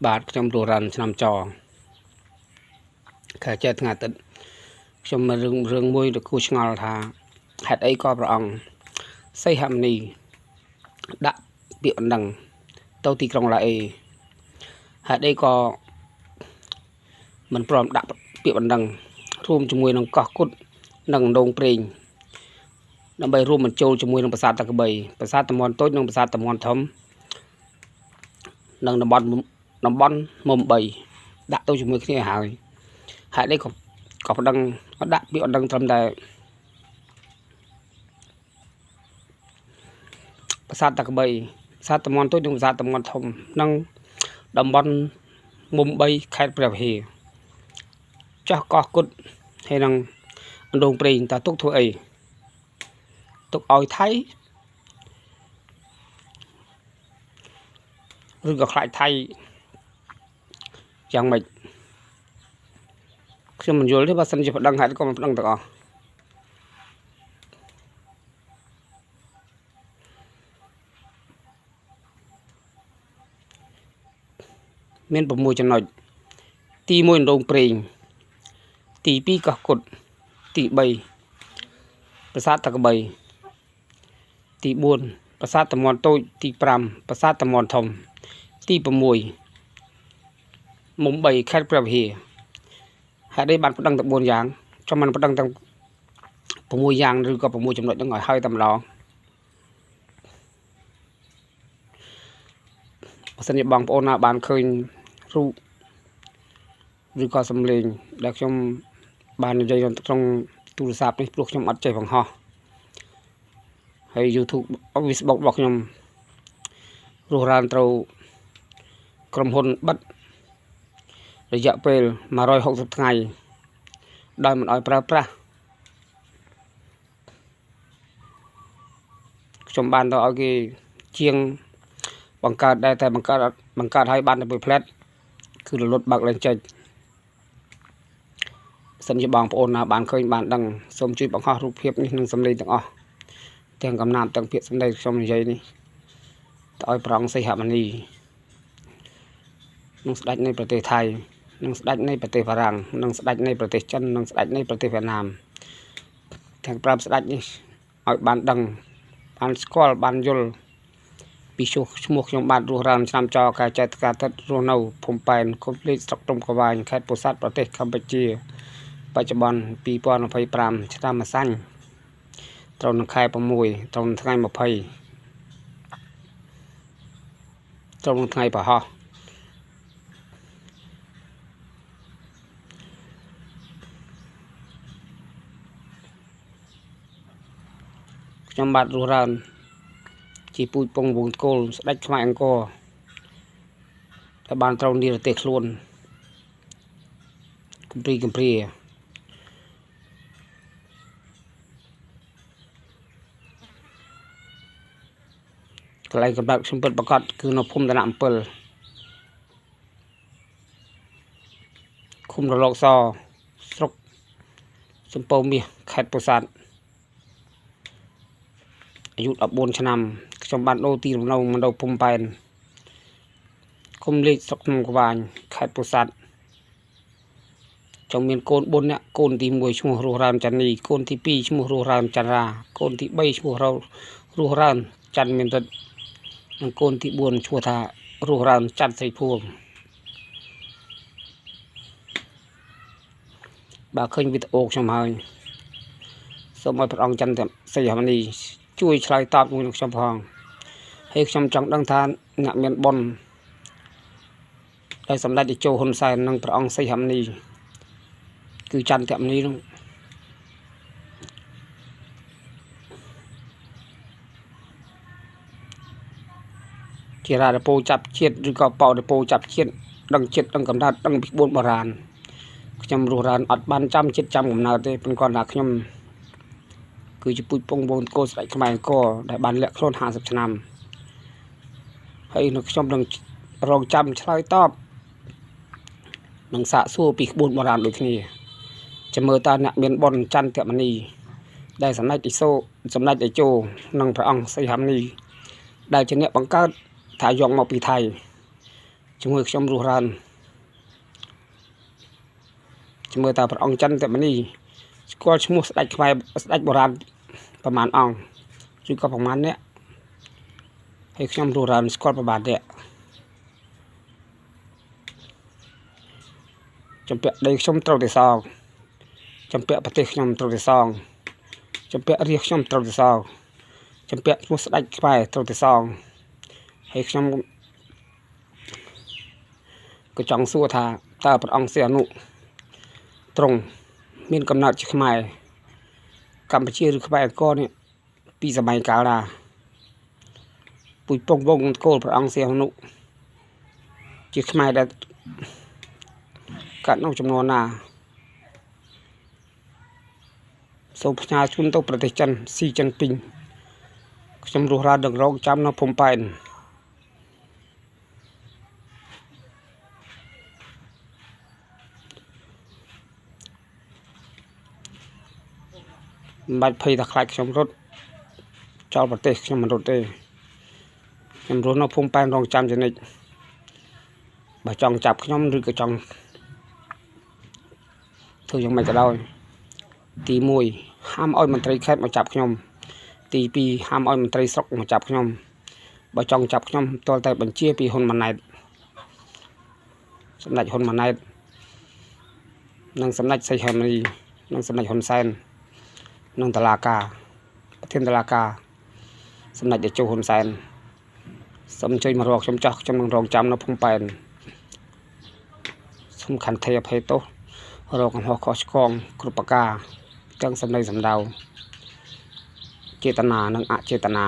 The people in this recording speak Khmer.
បាទខ្ញុំរស់រ៉ាន់ឆ្នាំចខែចេតថ្ងៃអាទិត្យខ្ញុំមានរឿងរឿងមួយដែលគួរឆ្ងល់ថាហេតុអីក៏ព្រះអង្គសីហមុនីដាក់ពាក្យបណ្ដឹងទៅទីក្រុងឡាអេហេតុអីក៏មិនព្រមដាក់ពាក្យបណ្ដឹងរួមជាមួយនឹងកោះគុតនិងដងព្រេងដើម្បីរួមបញ្ចូលជាមួយនឹងប្រាសាទតាក្របីប្រាសាទតំបន់តូចនិងប្រាសាទតំបន់ធំនិងតំបន់តំបន់មុំ3ដាក់ទៅជាមួយគ្នាហើយហេតុអីក៏ក៏ប្តឹងដាក់ពាក្យបណ្ដឹងត្រឹមតែប្រាសាទតាក្របីប្រាសាទតំបន់តូចនិងប្រាសាទតំបន់ធំនិងតំបន់មុំ3ខេត្តព្រះវិហារចោះកោះគុតហើយនឹងអណ្ដូងព្រេងតើទុកធ្វើអីទុកឲ្យថៃឬក៏ខ្លាចថៃយ៉ាងម៉េចខ្ញុំមិនយល់ទេបើសិនជាប្តឹងហេតុក៏មិនប្តឹងទាំងអស់មាន6ចំណុចទី1អណ្ដូងព្រេងទី2កោះគុតទី3ប្រាសាទតាក្របីទី4ប្រាសាទតំបន់តូចទី5ប្រាសាទតំបន់ធំទី6មុំ3ខេត្តព្រះវិហារហេតុអីបានប្តឹងតែ4យ៉ាងចាំមិនប្តឹងទាំង6យ៉ាងឬក៏6ចំណុចហ្នឹងឲ្យហើយតែម្ដងបើសិនជាបងប្អូនណាបានឃើញរូបឬក៏សំឡេងដែលខ្ញុំបាននិយាយនៅក្នុងទូរស័ព្ទនេះព្រោះខ្ញុំអត់ចេះបង្ហោះហើយ YouTube Facebook របស់ខ្ញុំរស់រានត្រូវក្រុមហ៊ុនបិទរយៈពេល160ថ្ងៃដោយមិនឲ្យប្រើប្រាស់ខ្ញុំបានទៅឲ្យគេជាងបង្កើតដែរតែបង្កើតបង្កើតឲ្យបានតែមួយផ្លែតគឺរលត់បើកឡើងចេញសិនជាបងប្អូនណាបានឃើញបានដឹងសូមជួយបង្ហោះរូបភាពនេះនិងសំឡេងទាំងអស់ទាំងកំណាព្យទាំងពាក្យសម្ដីខ្ញុំនិយាយនេះទៅឲ្យព្រះអង្គសីហមុនីនិងស្ដេចនៃប្រទេសថៃនិងស្ដេចនៃប្រទេសបារាំងនិងស្ដេចនៃប្រទេសចិននិងស្ដេចនៃប្រទេសវៀតណាមទាំង5ស្ដេចនេះឲ្យបានដឹងបានស្គាល់បានយល់ពីឈ្មោះខ្ញុំបាទរស់រានឆ្នាំចខែចែកកាទឹករស់នៅភូមិប៉ែនឃុំភ្លេចស្រុកព្រំកវ៉ាញខេត្តពោធិ៍សាត់ប្រទេសកម្ពុជាបច្ចុប្បន្ន2025ឆ្នាំម្សាញ់ត្រូវនឹងខែ6ត្រូវនឹងថ្ងៃ20ត្រូវនឹងថ្ងៃពហុខ្ញុំបាទរស់រានជាពូជពងវងតកូលស្ដេចខ្មែរអង្គរដែលបានត្រូវនិរទេសខ្លួនគម្រីគម្រាកន្លែងកំណត់ខ្ញុំពិតប្រកបគឺនៅភូមិតំណាក់7ឃុំរលកសស្រុកសំពៅមាសខេត្តពោធិ៍សាត់អាយុ14ឆ្នាំខ្ញុំបានដូរទីលំនៅមកនៅភូមិប៉ែនឃុំលេខស្រុកភ្នំក្វាញខេត្តពោធិ៍សាត់ចង់មានកូន4នាក់កូនទី1ឈ្មោះរស់រានចាន់នីកូនទី2ឈ្មោះរស់រានចន្ទរាកូនទី3ឈ្មោះរស់រានច័ន្ទមានរិទ្ធនិងកូនទី4ឈ្មោះថារស់រានច័ន្ទស្រីភួងបើឃើញវីដេអូខ្ញុំហើយសូមឲ្យព្រះអង្គច័ន្ទសីហមុនីជួយឆ្លើយតបជាមួយនឹងខ្ញុំផងហើយខ្ញុំចង់ដឹងថាអ្នកមានបុណ្យដែលសម្ដេចតេជោហ៊ុនសែននិងព្រះអង្គសីហមុនីគឺចន្ទមនីនោះជារាជពោចាប់ជាតិឬក៏បរិពោចាប់ជាតិដឹងជាតិដឹងកំណើតដឹងពីក្បួនបុរាណខ្ញុំរស់រានអត់បានចាំជាតិចាំកំណើតទេប៉ុន្តែគាត់ថាខ្ញុំគឺជាពូជពងវងតកូលស្ដេចខ្មែរអង្គរដែលបានលាក់ខ្លួន50ឆ្នាំហើយនៅខ្ញុំនឹងរងចាំឆ្លើយតបនឹងសាកសួរពីក្បួនបុរាណដូចគ្នាចាំមើលតើអ្នកមានបុណ្យចន្ទមនីដែលសម្ដេចតេជោសម្ដេចតេជោនិងព្រះអង្គសីហមុនីដែលជាអ្នកបង្កើតថាយកមកពីថៃ ជាមួយខ្ញុំរស់រានជាមួយតាព្រះអង្គច័ន្ទមនីស្គាល់ឈ្មោះស្ដេចខ្មែរស្ដេចបុរាណប្រមាណអង្គឬក៏ប្រមាណអ្នកហើយខ្ញុំរស់រានស្គាល់ប្រមាណអ្នកចម្ពាក់ដីខ្ញុំត្រូវតែសងចម្ពាក់ប្រទេសខ្ញុំត្រូវតែសងចម្ពាក់រាជខ្ញុំត្រូវតែសងចម្ពាក់ឈ្មោះស្ដេចខ្មែរត្រូវតែសងហើយខ្ញុំក៏ចង់សួរថាតើព្រះអង្គសីហនុទ្រង់មានកំណើតជាខ្មែរកម្ពុជាឬខ្មែរអង្គរនេះពីសម័យកាលណាពូជពងវងកូលព្រះអង្គសីហនុជាខ្មែរដែលកាត់នៅចំនួនណាសូមផ្ញើជូនទៅប្រទេសចិនស៊ីចិនពីងខ្ញុំរស់រាននឹងរងចាំនៅភូមិប៉ែនមិនបាច់ភ័យថាខ្លាចខ្ញុំរត់ចោលប្រទេសខ្ញុំមិនរត់ទេខ្ញុំរស់នៅភូមិប៉ែនរងចាំជានិច្ចបើចង់ចាប់ខ្ញុំឬក៏ចង់ធ្វើយ៉ាងម៉េចក៏ដោយទី1ហាមឲ្យមន្ត្រីខេត្តមកចាប់ខ្ញុំទី2ហាមឲ្យមន្ត្រីស្រុកមកចាប់ខ្ញុំបើចង់ចាប់ខ្ញុំទាល់តែបញ្ជាពីហ៊ុនម៉ាណែតសម្ដេចហ៊ុនម៉ាណែតនិងសម្ដេចសីហមុនីនិងសម្ដេចហ៊ុនសែននិងតឡាការប្រធានតឡាការសម្ដេចតេជោហ៊ុនសែនសូមជួយមករកខ្ញុំចោះខ្ញុំនឹងរងចាំនៅភូមិប៉ែនសូមខន្តីអភ័យទោសរកកំហុសខុសឆ្គងគ្រប់ប្រការទាំងសម្ដីសម្ដៅចេតនានិងអចេតនា